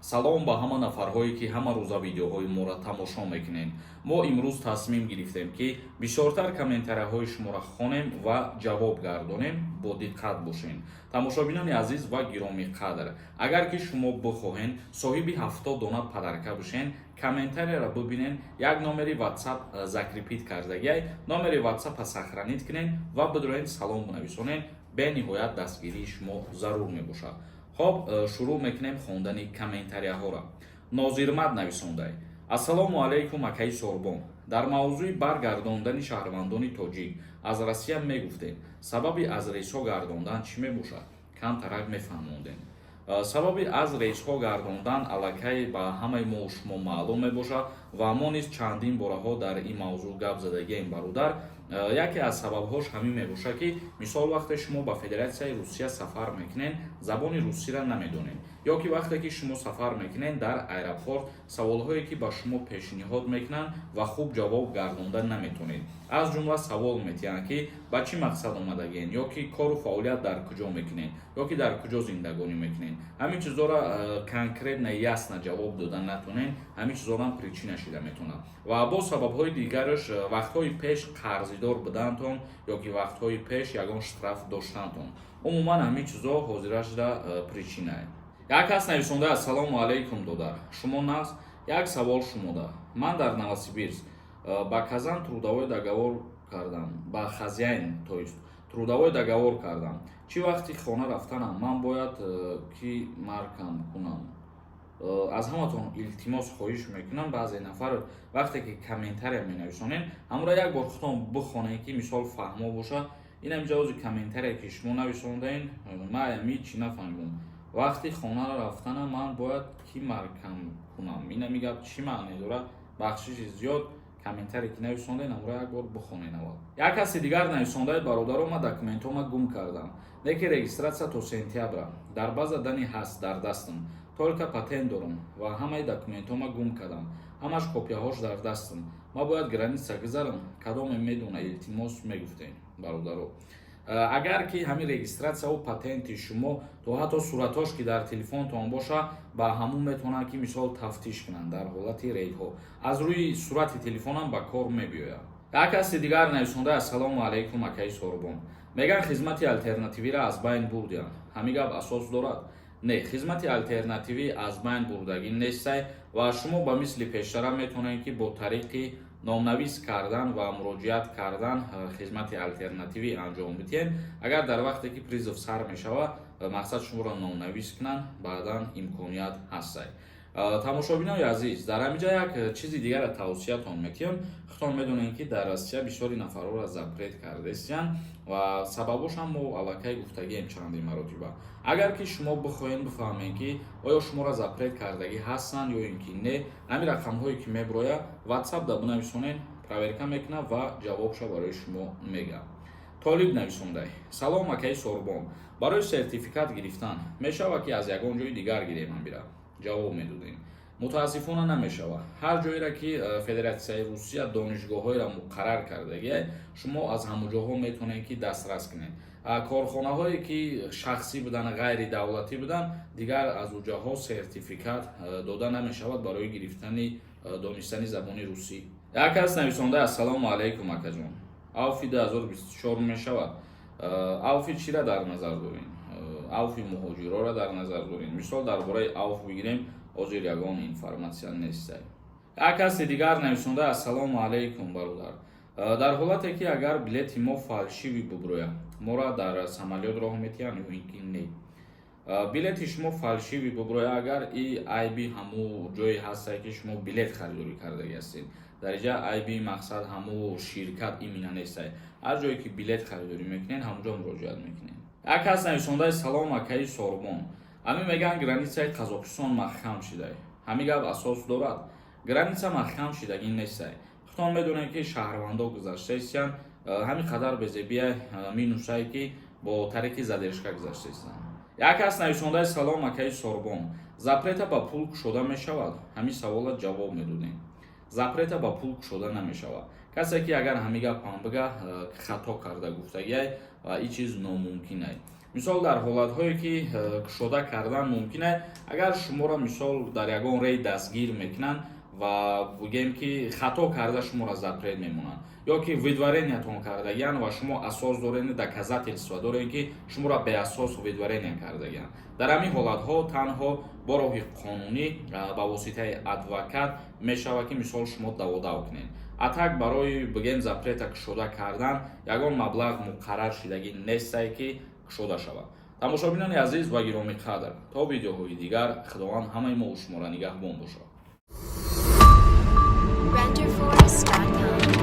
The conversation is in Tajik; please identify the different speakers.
Speaker 1: Салом ба ҳама нафарҳое, ки ҳама рӯза видеоҳои моро тамошо мекунед. Мо имрӯз тасмим гирифтем, ки бисёртар комментарияҳои шуморо хонем ва ҷавоб гардонем. Бо диққат бошед, тамошобинони азиз ва гиромиқадр. Агар ки шумо бихоҳед соҳиби 70 дона подарка бошен, комментарияро бибинен, як номери WhatsApp закрепить кардагиай, номери WhatsApp сохранить кунед ва бидроен, салом бинависонед. Бениҳоят дастгирии шумо зарур мебошад. Хоб, шурӯъ мекунем хондани комментарияҳоро. Нозирмад нависондай: «Ассалому алайкум, акаи Сорбон. Дар мавзӯи баргардондани шаҳрвандони тоҷик аз Россия мегуфтем, сабаби аз рейсҳо гардондан чӣ мебошад? Камтарак мефаҳмондем». Сабаби аз рейсҳо гардондан аллакай ба ҳамаи мо шумо маълум мебошад ва мо низ чандин бораҳо дар ин мавзӯъ гап задагием, бародар. Яке аз сабабҳош ҳамин мебошад, ки мисол, вақте шумо ба Федератсияи Русия сафар мекунед, забони русиро намедонед, ё ки вақте ки шумо сафар мекунед, дар аэропорт саволҳое ки ба шумо пешниҳод мекунанд ва хуб ҷавоб гардонда наметонед. Аз ҷумла савол метиҳанд, ки ба чӣ мақсад омадагиен, ё ки кору фаъолият дар куҷо мекунед, ё ки дар куҷо зиндагонӣ мекунед. Ҳамин чизҳоро конкретно, ясно ҷавоб дода натонед, ҳамин чизҳоам причина шида метавонад. Ва боз сабабҳои дигараш вақтҳои пеш қарзидор будантон ё ки вақтҳои пеш ягон штраф доштантон. Умуман, ҳамин чизҳо ҳозира шуда причинае. Як кас нависонда: «Ассалому алайкум, додар, шумо нағз? Як савол шумода. Ман дар Новосибирск ба Казан трудовой договор кардам, ба хозяин, то есть, трудовой договор кардам. Чӣ вақти хона рафтанам ман бояд ки маркам кунам? Аз ҳаматон илтимос, хоҳиш мекунам, баъзе нафар вақте ки комментария менависонед, ҳамура як бор худтон бихонед, ки мисол фаҳмо бошад. Инам ҷавози комментария ки шумо нависондаен, ман ами чӣ нафаҳмидам. Вақти хона рафтанам ман бояд ки маркам кунам, инами гап чӣ маъне дорад? Бахшиши зиёд, комментарие ки нависондаен, амро як бор бихонен аввал». Як каси дигар нависондаи: «Бародаро, ман документҳома гум кардам, лекин регистрация то сентябра дар база данных ҳаст дар дастам, только патент дорам ва ҳамаи документҳома гум кардам, ҳамаш копияҳош дар дастам. Ман бояд граница гузарам? Кадоме медона, илтимос, мегуфтем». Бародаро, агар ки ҳамин регистратсияву патенти шумо то ҳатто суратҳош ки дар телефонтон боша, ба ҳамун метавонанд, ки мисол тафтиш кунанд. Дар ҳолати рейдҳо аз рӯи сурати телефонам ба кор мебиёяд. Як каси дигар нависонда: «Ассалому алайкум, акаи Сорбон. Меган, хизмати алтернативиро аз байн бурдианд, ҳамин гап асос дорад?» Не, хизмати алтернативӣ аз байн бурдагӣ нестай ва шумо ба мисли пештара метавонед, ки бо тариқи номнавис кардан ва муроҷиат кардан хизмати алтернативӣ анҷом бидиҳед. Агар дар вақте ки призыв сар мешавад, мақсад шуморо номнавис кунанд, баъдан имконият ҳастай. Тамошобинои азиз, дар ҳамин ҷа як чизи дигарро тавсиятон мекунем. Худтон медонем, ки дар Россия бисёри нафарҳоро запрет кардастиянд ва сабабошам мо аллакай гуфтагием чандин маротиба. Агар ки шумо бихоҳед бифаҳмед, ки оё шуморо запрет кардагӣ ҳастанд ё ин ки не, ҳамин рақамҳое ки мебирояд, WhatsApp да бинависонед, проверка мекунад ва ҷавобша барои шумо мегӯяд. Толиб нависондай: «Салом, акаи Сорбон. Барои сертификат гирифтан мешавад, ки аз ягон ҷои дигар гирем?» Амбира ҷавоб медодем: мутаассифона, намешавад. Ҳар ҷоеро ки Федератсияи Русия донишгоҳҳоеро муқаррар кардагиай, шумо аз ҳамон ҷоҳо метавонед, ки дастрас кунед. Корхонаҳое ки шахсӣ буданд, ғайридавлатӣ буданд, дигар аз уҷаҳо сертификат дода намешавад барои гирифтани донистани забони русӣ. Як кас нависонда: «Ассалому алайкум, акаҷон, авфи 2024 мешавад?» Авфи чира дар назар дорем? Авфи муҳоҷирора дар назар дорем? Мисол, дар бораи авф бигирем, ҳозир ягон информатсия нестай. Як каси дигар нависонда: «Ассалому алайкум, бародар. Дар ҳолате ки агар билети мо фальшивый буброяд, моро дар самолёт роҳ метиҳанд ё ин ки не?» Билети шумо фальшивый буброяд агар, и айби ҳамун ҷое ҳастае, ки шумо билет харидорӣ кардагӣ ҳастед. Дар инҷа айби, мақсад, ҳамун ширкат именно нестай. Ҳар ҷое ки билет харидорӣ мекунед, ҳамунҷо муроҷиат мекунед. Як кас нависондаи: «Салом, акаи Сорбон. Ҳамин мегӯянд, границаи Қазоқистон маҳкам шидай, ҳамин гап асос дорад?» Граница маҳкам шидагӣ нестай. Худтон медонед, ки шаҳрвандо гузаштаистиянд, ҳамин қадар безебия минусае, ки бо тариқи задержка гузаштаистанд. Як кас нависондаи: «Салом, акаи Сорбон, запрета ба пул кушода мешавад?» Ҳамин савола ҷавоб медодем: запрета ба пул кушода намешавад. Касе ки агар ҳамин гапам бига, хато карда гуфтагиай ва ин чиз номумкинай. Мисол, дар ҳолатҳое ки кушода кардан мумкин аст, агар шуморо, мисол, дар ягон рейд дастгир мекунанд ва бигем, ки хато карда шуморо запрет мемонанд ё ки выдворения тон кардагиянд ва шумо асос доред, доказательства доред, ки шуморо беасос выдворения кардагиянд, дар ҳамин ҳолатҳо танҳо бо роҳи қонунӣ, ба воситаи адвокат мешавад, ки, мисол, шумо даводав кунед. А так барои, бигем, запрет а кушода кардан ягон маблағ муқаррар шидагӣ нестае, ки кушода шавад. Тамошобинони азиз ва гиромӣ қадр, то видеоҳои дигар Худованд ҳамаи мо шуморо нигаҳбон бошад.
Speaker 2: Renderforest.com.